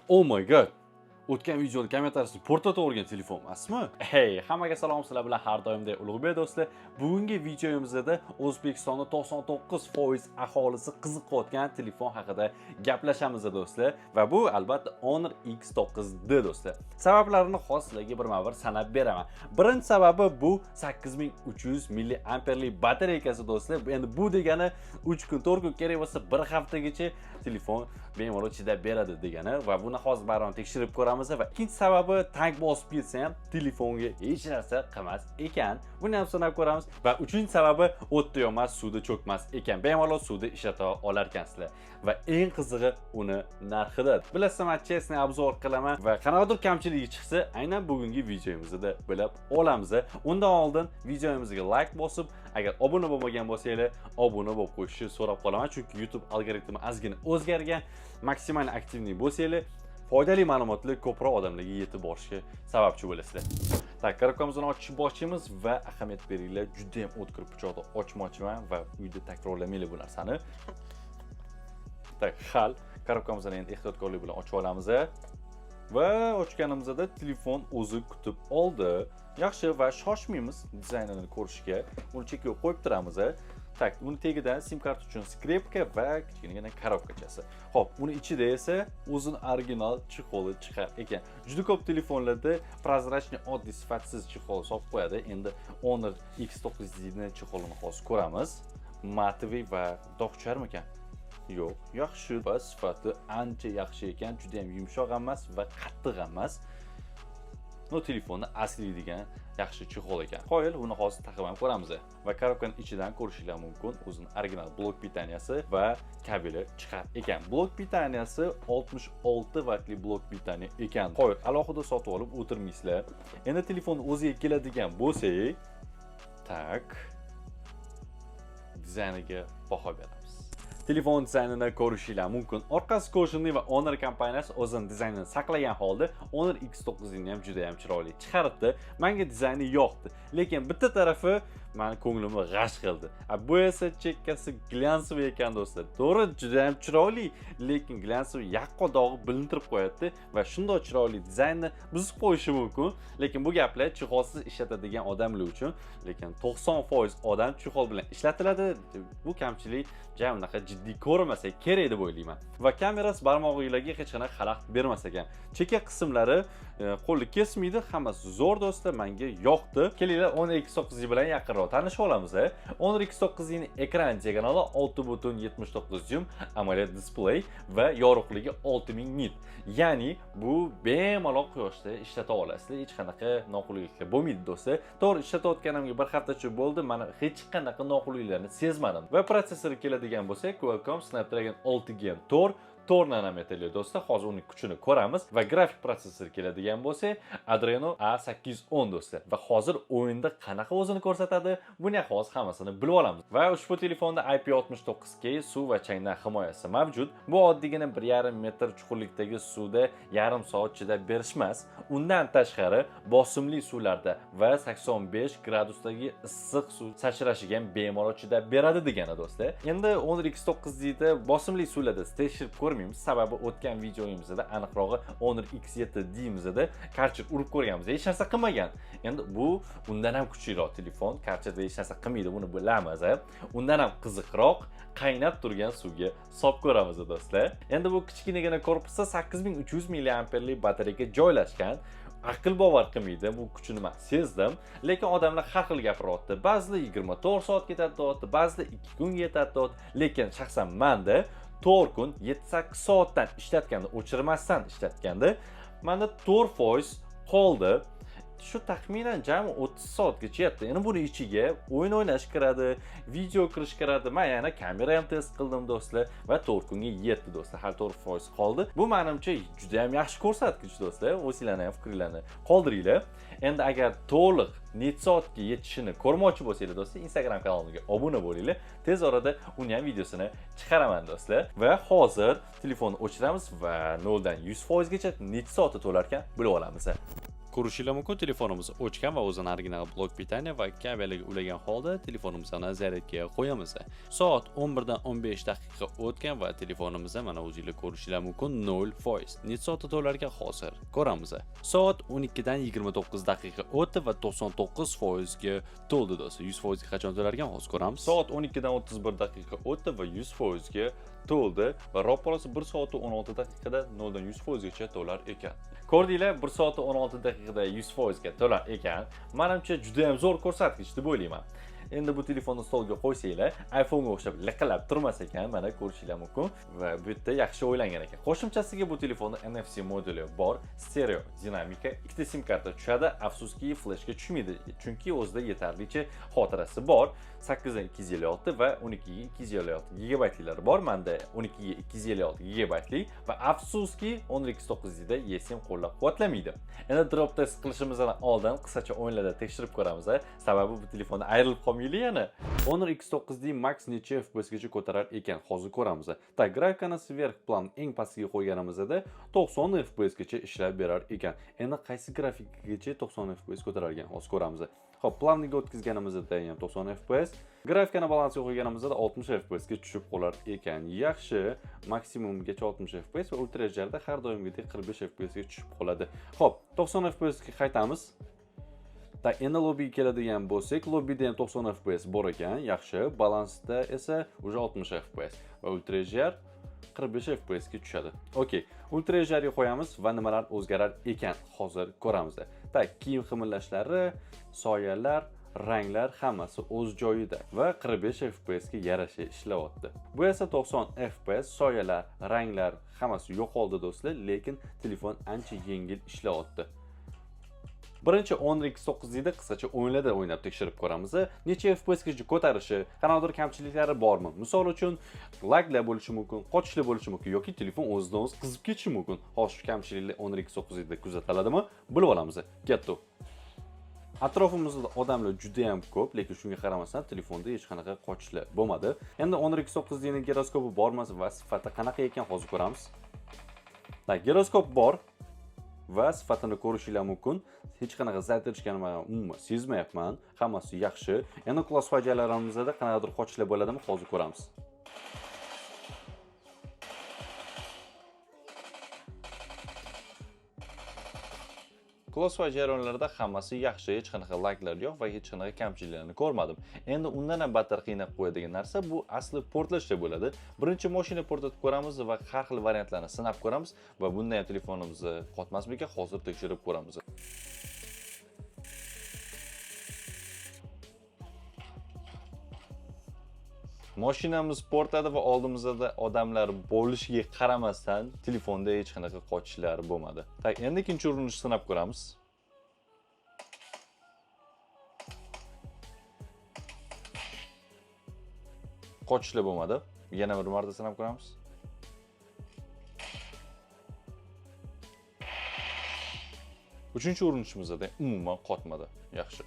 Oh my God! O'tgan videoni kommentariyasini portlatib yuborgan telefon emasmi? Hey, hammaga salom, sizlar bilan har doimdek Ulug'bek, do'stlar. Bugungi videomizda O'zbekistonda 99% aholisi qiziqayotgan telefon haqida gaplashamiz, do'stlar. Va bu albatta Honor X9D, do'stlar. Sabablarini hozir sizlarga birma-bir sanab beraman. Birinchi sababi bu 8300 milliamperlik batareykasi, do'stlar. Endi bu degani 3 kun, 4 kun, kerak bo'lsa bir haftagacha telefon bemalol chidab beradi degani va buni hozir baribir tekshirib ko'ramiz. Va ikkinchi sababi, tank bosib ketsa ham telefonga hech narsa qilmas ekan. Buni ham sinab ko'ramiz. Va uchinchi sababi, o'tda yonmas, suvda cho'kmas ekan. Bemalol suvda ishlata olar ekansizlar. Va eng qizig'i uni narxida. Bilasizlar, men честный обзор qilaman va qanaqadir kamchiligi chiqsa, aynan bugungi videomizda bilib olamiz. Undan oldin videomizga like bosib, agar obuna bo'lmagan bo'lsanglar, obuna bo'lib qo'yishni so'rab qolaman, chunki YouTube algoritmi ozgina o'zgargan. Maksimal активный bo'lsanglar, foydali ma'lumotlar ko'proq odamlarga yetib borishiga sababchi bo'lasizlar. Так, коробка mizni ochishni boshlaymiz va ahamiyat beringlar, juda ham o'tkir pichoqni ochmoqchiman va uyda takrorlamanglar bu narsani. Так, hal коробка mizni endi ehtiyotkorlik bilan ochib olamiz. Va ochganimizda telefon o'zi kutib oldi. Yaxshi, va shoshmaymiz dizaynini ko'rishga. Uni chekka qo'yib turamiz. Так, uni tagidan sim karta uchun скрепка va kichkinagina коробка chasi. Xo'p, uni ichida esa o'zini original чехол i chiqar ekan. Juda ko'p telefonlarda прозрачный, oddiy, sifatsiz чехол solib qo'yadi. Endi Honor X9 ni чехол ini hozir ko'ramiz. Матовый va dog' tusharmikan? Yo'q, yaxshi va sifati ancha yaxshi ekan, juda ham yumshoq emas va qattiq emas. Но telefonni asli degan yaxshi чехол ekan. Qoyil, buni hozir taqib ham ko'ramiz. Va коробка ning ichidan ko'rishinglar mumkin, o'zini original блок питания si va kabeli chiqar ekan. Блок питания si 66 vattli блок питания ekan. Qoyil, alohida sotib olib o'tirmaysizlar. Endi telefon o'ziga keladigan bo'lsak, так, dizayniga baho beramiz. Telefon dizaynini ko'rishinglar mumkin. Orqasi кожаный va Honor kompaniyasi o'zini dizaynini saqlagan holda Honor X9 ni ham juda ham chiroyli chiqaribdi. Menga dizayni yoqdi. Lekin bitta tarafi mani ko'nglimni g'ash qildi. A bu esa chekkasi глянцевый ekan, do'stlar. To'g'ri, juda ham chiroyli, lekin глянцевый yaqqol dog'i bilintirib qo'yadi va shundoq chiroyli dizaynni buzib qo'yishi mumkin. Lekin bu gaplar чехол siz ishlatadigan odamlar uchun, lekin 90% odam чехол bilan ishlatiladi. Bu kamchilik ja unaqa jiddiy ko'rinmasa kerak deb o'ylayman. Va kamerasi barmog'inglarga hech qanaqa xalaqit bermas ekan. Chekka qismlari qo'lni kesmaydi, hammasi zo'r, do'stlar, menga yoqdi. Kelinglar, Honor X9 bilan yaqinroq tanishib olamiz. Honor X9 ning ekran diagonali 6,79 dyum AMOLED displey va yorug'ligi 6000 nit. Ya'ni bu bemalol quyoshda ishlata olasizlar, hech qanaqa noqulayliklar bo'lmaydi, do'stlar. To'g'ri, ishlatayotganimga bir haftacha bo'ldi, mana hech qanaqa noqulayliklarni sezmadim. Va protsessori keladigan bo'lsak, Qualcomm Snapdragon 6 Gen 4, 4 nanometrli, do'stlar. Hozir uning kuchini ko'ramiz. Va grafik protsessor keladigan bo'lsak, Adreno A810, do'stlar. Va hozir o'yinda qanaqa o'zini ko'rsatadi, buni hozir hammasini bilib olamiz. Va ushbu telefonda IP69K suv va changdan himoyasi mavjud. Bu oddiygina 1,5 metr chuqurlikdagi suvda yarim soat chidab berishmas. Undan tashqari bosimli suvlarda va 85 gradusdagi issiq suv sachrashiga ham bemalol chidab beradi degani, do'stlar. Endi Honor X9 da bosimli suvlarda tekshirib ko'rmaymiz, sababi o'tgan videomizda, aniqrog'i Honor X7 D'mizda Karcher urib ko'rganmiz, hech narsa qilmagan. Endi bu undan ham kuchliroq telefon, Karcherda hech narsa qilmaydi, buni bilamiz. Undan ham qiziqroq, qaynab turgan suvga solib ko'ramiz, do'stlar. Endi bu kichkinagina korpusda 8300 milliamperlik batareyka joylashgan. Aql bovar qilmaydi, bu kuchini man sezdim, lekin odamlar har xil gapiryapti. Ba'zilar 24 soat ketadi deyapti, ba'zilar 2 kunga yetadi deyapti, lekin shaxsan manda 4 kun 7-8 soatdan ishlatganda, o'chirmasdan ishlatganda manda 4% qoldi. Shu taxminan jami 30 soatgacha yetdi. Endi buni ichiga o'yin o'ynash kiradi, video kirish kiradi. Man yana kamera ham test qildim, do'stlar, va 4 kunga yetdi, do'stlar. Hali 4% qoldi. Bu manimcha juda ham yaxshi ko'rsatkich, do'stlar. O'zinglarni ham fikringlarni qoldiringlar. Endi agar to'liq necha soatga yetishini ko'rmoqchi bo'lsanglar, do'stlar, Instagram kanalimga obuna bo'linglar. Tez orada uni ham videosini chiqaraman, do'stlar. Va hozir telefonni o'chiramiz va 0 dan 100% gacha necha soatda to'lar ekan, bilib olamiz. Ko'rishinglar mumkin, telefonimiz o'chgan va o'zini original blok питания va kabeliga ulagan holda telefonimizni zaryadga qo'yamiz. Soat 11 dan 15 daqiqa o'tgan va telefonimizda, mana, o'zinglar ko'rishinglar mumkin, 0%. Necha soatda to'larkan, hozir ko'ramiz. Soat 12 dan 29 daqiqa o'tdi va 99% ga to'ldi, do'stlar. 100% ga qachon to'larkan, hozir ko'ramiz. Soat 12 dan 31 daqiqa o'tdi va 100% ga to'ldi va roppa-rosa 1 soat 16 daqiqada 0 dan 100% gacha to'lar ekan. Ko'rdinglar, 1 soat 16 daqiqada 100% ga to'lar ekan. Menimcha, juda ham zo'r ko'rsatkich deb o'ylayman. Endi bu telefonni stolga qo'ysanglar, iPhone'ga o'xshab liqillab turmas ekan, mana, ko'rishinglar mumkin va bu yerda yaxshi o'ylangan ekan. Qo'shimchasiga bu telefonda NFC moduli bor, stereo dinamika, ikkita sim karta tushadi, afsuski, fleshga tushmaydi, chunki o'zida yetarlicha xotirasi bor. 8 dan 256 va 12 ga 256 gigabaytliklari bor. Menda 12 ga 256 gigabaytli va afsuski, Honor X9 da eSIM qo'llab-quvvatlamaydi. Endi drop test qilishimizdan oldin qisqacha o'yinlarda tekshirib ko'ramiz. Sababi bu telefonda ayrilib qolmaylik yana. Honor X9D Max necha FPS gacha ko'tarar ekan, hozir ko'ramiz. Так, grafikani сверх план eng pastiga qo'yganimizda 90 FPS gacha ishlab berar ekan. Endi qaysi grafikagacha 90 FPS ko'tarar ekan, hozir ko'ramiz. Xo'p, плавный ga o'tkazganimizda ham 90 FPS, grafikani balansga qo'yganimizda 60 FPS ga tushib qolar ekan. Yaxshi, maksimumgacha 60 FPS va Ultra HDda har doimgidek 45 FPS ga tushib qoladi. Xo'p, 90 FPS ga qaytamiz. Так, endi lobbiga keladigan bo'lsak, lobbida ham 90 FPS bor ekan, yaxshi. Balansda esa уже 60 FPS va Ultra HDR 45 FPS ga tushadi. Okey, Ultra HDR ga qo'yamiz va nimalar o'zgarar ekan, hozir ko'ramiz. Так, kiyim qimillashlari, soyalar, ranglar hammasi o'z joyida va 45 FPS ga yarasha ishlayapti. Bu esa 90 FPS, soyalar, ranglar hammasi yo'qoldi, do'stlar, lekin telefon ancha yengil ishlayapti. Birinchi Honor X9 da qisqacha o'yinlarda o'ynab tekshirib ko'ramiz. Necha FPS gacha ko'tarishi, qanaqadir kamchiliklari bormi? Misol uchun, laglar bo'lishi mumkin, qochishlar bo'lishi mumkin yoki telefon o'zidan o'zi qizib ketishi mumkin. Hozir shu kamchiliklar Honor X9 da kuzatiladimi? Bilib olamiz. Ketdik. Atrofimizda odamlar juda ham ko'p, lekin shunga qaramasdan telefonda hech qanaqa qochishlar bo'lmadi. Endi Honor X9 ning giroskopi bormi va sifati qanaqa ekan, hozir ko'ramiz. Так, giroskop bor va sifatini ko'rishinglar mumkin. Hech qanaqa задержка ni man umuman sezmayapman. Hammasi yaxshi. Endi crossfire jarayonlarimizda qanaqadir qochishlar bo'ladimi, hozir ko'ramiz. Crossfire jarayonlarida hammasi yaxshi, hech qanaqa laglar yo'q va hech qanaqa kamchiliklarni ko'rmadim. Endi undan ham battar qiynab qo'yadigan narsa bu asli portlashda bo'ladi. Birinchi mashina portlatib ko'ramiz va har xil variantlarni sinab ko'ramiz va bunda ham telefonimiz qotmasmikan, hozir tekshirib ko'ramiz. Mashinamiz portladi va oldimizda odamlar bo'lishiga qaramasdan telefonda hech qanaqa qochishlar bo'lmadi. Так, endi ikkinchi urinishni sinab ko'ramiz. Qochishlar bo'lmadi. Yana bir marta sinab ko'ramiz. Uchinchi urinishimizda umuman qotmadi. Yaxshi.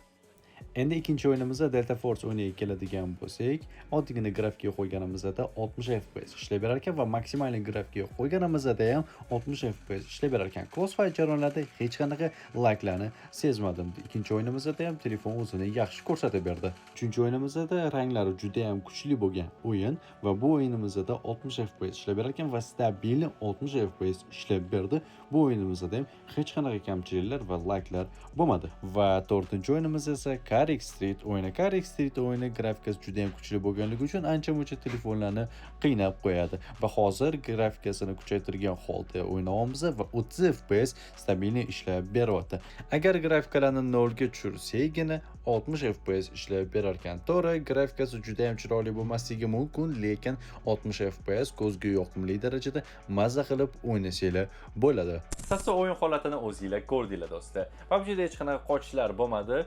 Endi ikkinchi o'yinimizda Delta Force o'yiniga keladigan bo'lsak, oddiygina grafikga qo'yganimizda 60 FPS ishlab berar ekan va maksimal grafikga qo'yganimizda ham 60 FPS ishlab berar ekan. Crossfire jarayonlarida hech qanaqa laglarni sezmadim. Ikkinchi o'yinimizda ham telefon o'zini yaxshi ko'rsatib berdi. Uchinchi o'yinimizda ranglari juda ham kuchli bo'lgan o'yin va bu o'yinimizda 60 FPS ishlab berar ekan va stabil 60 FPS ishlab berdi. Bu o'yinimizda ham hech qanaqa kamchiliklar va laglar bo'lmadi. Va to'rtinchi o'yinimiz esa CarX Street o'yini. CarX Street o'yini grafikasi juda ham kuchli bo'lganligi uchun ancha-muncha telefonlarni qiynab qo'yadi. Va hozir grafikasini kuchaytirgan holda o'ynayapmiz va 30 FPS stabilniy ishlab beryapti. Agar grafikalarni 0 ga tushirsakgina 60 FPS ishlab berar ekan. To'g'ri, grafikasi juda ham chiroyli bo'lmasligi mumkin, lekin 60 FPS ko'zga yoqimli darajada mazza qilib o'ynasanglar bo'ladi. Qisqasi, o'yin holatini o'zinglar ko'rdinglar, do'stlar. PUBG'da hech qanaqa qochishlar bo'lmadi.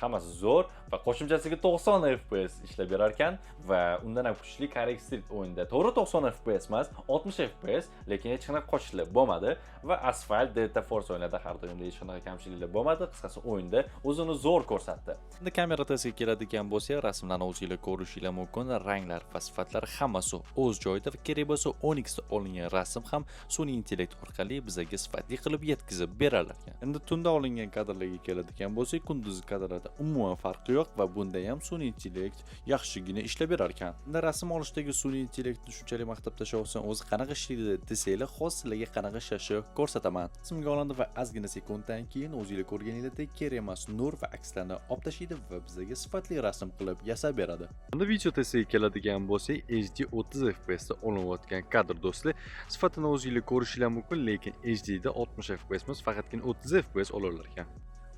Hammasi Hammasi zo'r va qo'shimchasiga 90 FPS ishlab berar ekan va undan ham kuchli Carrick Street o'yinida to'g'ri 90 FPS emas, 60 FPS, lekin hech qanaqa qochishlar bo'lmadi va Asphalt, Delta Force o'yinlarida har doimdagi hech qanaqa kamchiliklar bo'lmadi. Qisqasi, o'yinda o'zini zo'r ko'rsatdi. Endi kamera testiga keladigan bo'lsak, rasmlarni o'zinglar ko'rishinglar mumkin. Ranglar va sifatlar hammasi o'z joyida va kerak bo'lsa 10x da olingan rasm ham sun'iy intellekt orqali bizga sifatli qilib yetkazib berar ekan. Endi tunda olingan kadrlarga keladigan bo'lsak, kunduzgi kadrlarda umuman farqi yo'q va bunda ham sun'iy intellekt yaxshigina ishlab berar ekan. Endi rasm olishdagi sun'iy intellektni shunchalik maqtab tashlayapsan, o'zi qanaqa ishlaydi desanglar, hozir sizlarga qanaqa ishlashi ko'rsataman. Rasmga olindi va ozgina sekunddan keyin o'zinglar ko'rganinglardek kerak emas nur va akslarni olib tashlaydi va bizga sifatli rasm qilib yasab beradi. Endi video testiga keladigan bo'lsak, HD 30 FPS da olinayotgan kadr do'stlar, sifatini o'zinglar ko'rishinglar mumkin, lekin HD da 60 FPS emas, faqatgina 30 FPS olar ekan.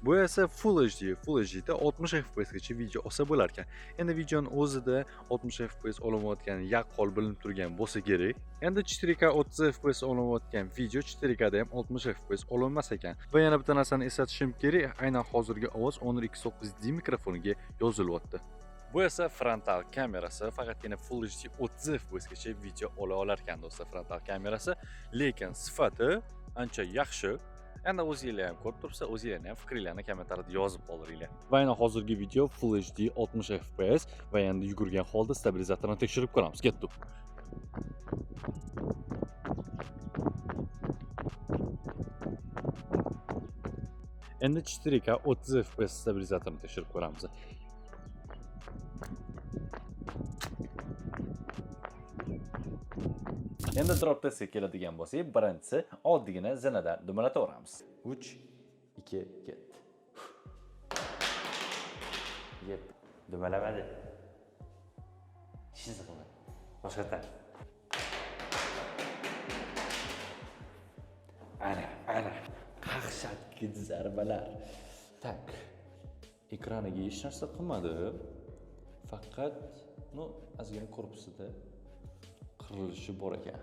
Bu esa Full HD, Full HD da 60 FPS gacha video olsa bo'lar ekan. Endi videoning o'zida 60 FPS olinayotgani yaqqol bilinib turgan bo'lsa kerak. Endi 4K 30 FPS olinayotgan video 4K da ham 60 FPS olinmas ekan. Va yana bitta narsani eslatishim kerak, aynan hozirgi ovoz Honor X9D mikrofoniga yozilyapti. Bu esa frontal kamerasi, faqatgina Full HD 30 FPS gacha video ola olar ekan do'stlar frontal kamerasi, lekin sifati ancha yaxshi. Endi o'zinglar ham ko'rib turibsizlar, o'zinglarni ham fikringlarni kommentariyada yozib qoldiringlar. Va aynan hozirgi video Full HD 60 FPS va endi yugurgan holda stabilizatorni tekshirib ko'ramiz. Ketdik. Endi 4K 30 FPS stabilizatorni tekshirib ko'ramiz. Endi drop testga keladigan bo'lsak, birinchisi oddiygina zinadan dumalataveramiz. 3 2 ketdi. Yep, dumalamadi. Chizig'ini. Boshqatdan. Ana, ana. Qaqshatki zarbalar. Так. Ekraniga hech narsa qilmadi. Faqat, ну, ozgina korpusida qirilishi bor ekan.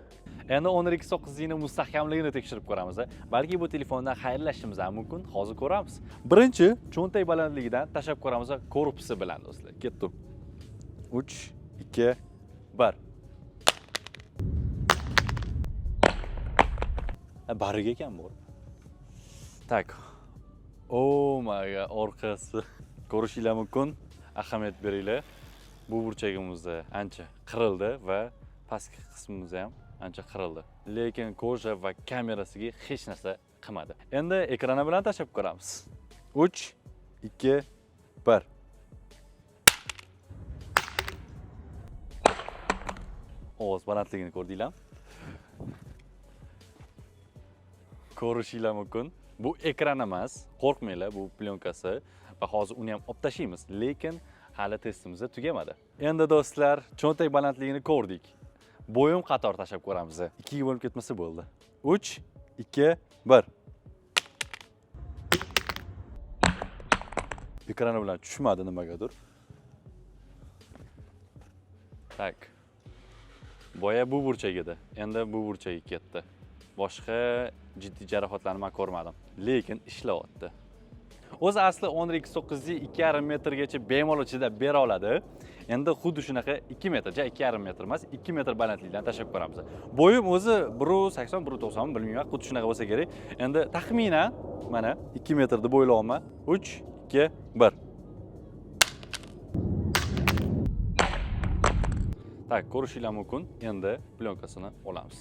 Endi Honor X9 mustahkamligini tekshirib ko'ramiz. Balki bu telefondan xayrlashishimiz ham mumkin. Hozir ko'ramiz. Birinchi cho'ntak balandligidan tashlab ko'ramiz korpusi bilan do'stlar. Ketdik. 3 2 1. Bariga ekan bu. Так. Oh my god, orqasi. Ko'rishinglar mumkin. Ahamiyat beringlar. Bu burchagimizda ancha qirildi va pastki qismimiz ham ancha qirildi. Lekin кожа va kamerasiga hech narsa qilmadi. Endi ekrani bilan tashlab ko'ramiz. 3 2 1. Ovoz balandligini ko'rdinglarmi? Ko'rishinglar mumkin. Bu ekran emas, qo'rqmanglar, bu plyonkasi va hozir uni ham olib tashlaymiz, lekin hali testimiz tugamadi. Endi do'stlar, cho'ntak balandligini ko'rdik. Bo'yim qator tashlab ko'ramiz. 2 ga bo'lib ketmasa bo'ldi. 3 2 1. Ekrani bilan tushmadi nimagadir. Так. Boya bu burchak edi. Endi bu burchaga ketdi. Boshqa jiddiy jarohatlarni men ko'rmadim, lekin ishlayapti. O'zi asli Honor X9D 2,5 metrgacha bemalol chidab bera oladi. Endi xuddi shunaqa 2 metr, ja 2,5 metr emas, 2 metr balandlikdan tashlab ko'ramiz. Bo'yim o'zi 1.80, 1.90 bilmayman, xuddi shunaqa bo'lsa kerak. Endi taxminan mana 2 metrni bo'ylayapman. 3 2 1. Так, ko'rishinglar mumkin. Endi plyonkasini olamiz.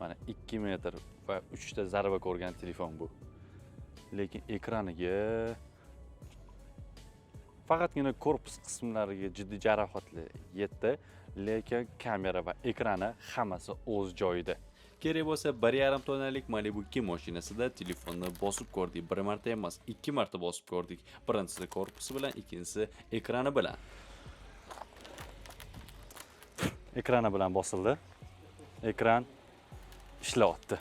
Mana 2 metr va 3 ta zarba ko'rgan telefon bu. Lekin ekraniga faqatgina korpus qismlariga jiddiy jarohatlar yetdi, lekin kamera va ekrani hammasi o'z joyida. Kerak bo'lsa 1,5 tonnalik Malibu 2 mashinasida telefonni bosib ko'rdik. Bir marta emas, 2 marta bosib ko'rdik. Birinchisi korpusi bilan, ikkinchisi ekrani bilan. Ekrani bilan bosildi. Ekran ishlayapti.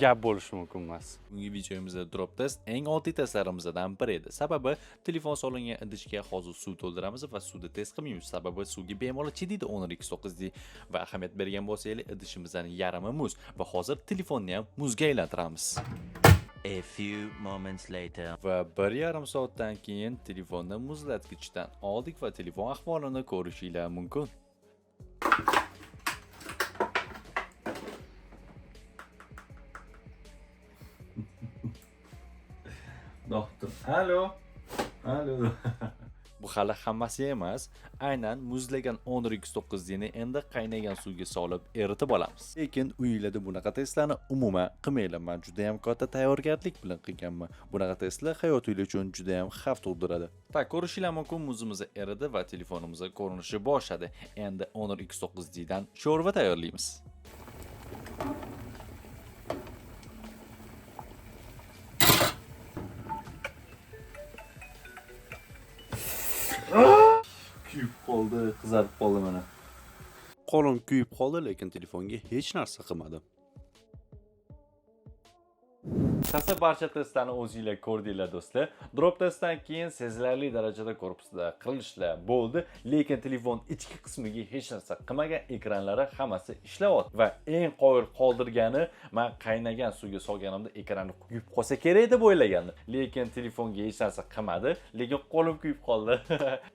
Gap bo'lishi mumkin emas. Bugungi videomizda drop test eng oddiy testlarimizdan biri edi. Sababi telefon solingan idishga hozir suv to'ldiramiz va suvda test qilmaymiz. Sababi suvga bemalol chidaydi Honor X9D va ahamiyat bergan bo'lsangiz, idishimizdan yarmi muz va hozir telefonni ham muzga aylantiramiz. A few moments later. Va 1,5 soatdan keyin telefonni muzlatgichdan oldik va telefon ahvolini ko'rishinglar mumkin. Doktor. Alo. Alo. Bu hali hammasi emas. Aynan muzlagan Honor X9 ni endi qaynagan suvga solib eritib olamiz. Lekin uylarda bunaqa testlarni umuman qilmanglar. Men juda ham katta tayyorgarlik bilan qilganman. Bunaqa testlar hayotingiz uchun juda ham xavf tug'diradi. Tak, ko'rishinglar mumkin, muzimiz eridi va telefonimiz ko'rinishi boshladi. Endi Honor X9 dan sho'rva tayyorlaymiz. Kuyib qoldi, qizarib qoldi mana. Qo'lim kuyib qoldi, lekin telefonga hech narsa qilmadi. Qisqasi barcha testlarni o'zinglar ko'rdinglar do'stlar. Drop testdan keyin sezilarli darajada korpusda qirilishlar bo'ldi, lekin telefon ichki qismiga hech narsa qilmagan, ekranlari hammasi ishlayapti. Va eng qoyil qoldirgani, men qaynagan suvga solganimda ekrani kuyib qolsa kerak deb o'ylagandim. Lekin telefonga hech narsa qilmadi, lekin qo'lim kuyib qoldi.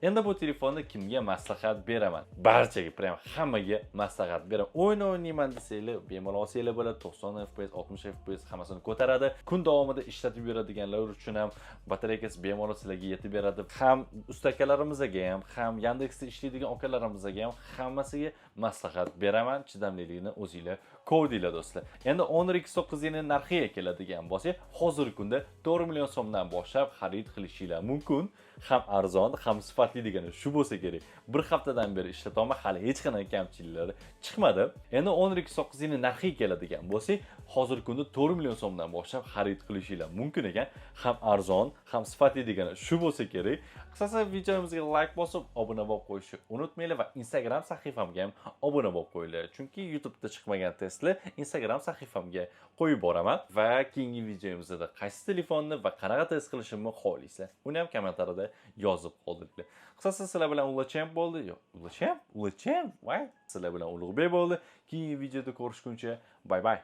Endi bu telefonni kimga maslahat beraman? Barchaga, prям hammaga maslahat beraman. O'yin o'ynayman desanglar, bemalol olsanglar bo'ladi. 90 FPS, 60 FPS hammasini ko'taradi. Kun davomida ishlatib yuradiganlar uchun ham batareykasi bemalol sizlarga yetib beradi. Ham ustakalarimizga ham, ham Yandexda ishlaydigan akalarimizga ham hammasiga maslahat beraman. Chidamlilikni o'zinglar ko'rdinglar do'stlar. Endi Honor X9 ning narxiga keladigan bo'lsak, hozirgi kunda 4 million so'mdan boshlab xarid qilishinglar mumkin. Ham arzon, ham sifatli degani shu bo'lsa kerak. Bir haftadan beri ishlataman, hali hech qanday kamchiliklari chiqmadi. Endi Honor X9 ning narxiga keladigan bo'lsak, hozirgi kunda 4 million so'mdan boshlab xarid qilishinglar mumkin ekan. Ham arzon, ham sifatli degani shu bo'lsa kerak. Qisqasi videomizga like bosib, obuna bo'lib qo'yishni unutmanglar va Instagram sahifamga ham obuna bo'lib qo'yinglar. Chunki YouTube'da chiqmagan testlar Instagram sahifamga qo'yib boraman va keyingi videomizda qaysi telefonni va qanaqa test qilishimni xohlaysizlar, uni ham kommentariyada yozib qoldiringlar. Qisqasi sizlar bilan Ulug'champ bo'ldi. Yo'q, Ulug'champ, Ulug'champ, voy, sizlar bilan Ulug'bek bo'ldi. Keyingi videoda ko'rishguncha bye bye.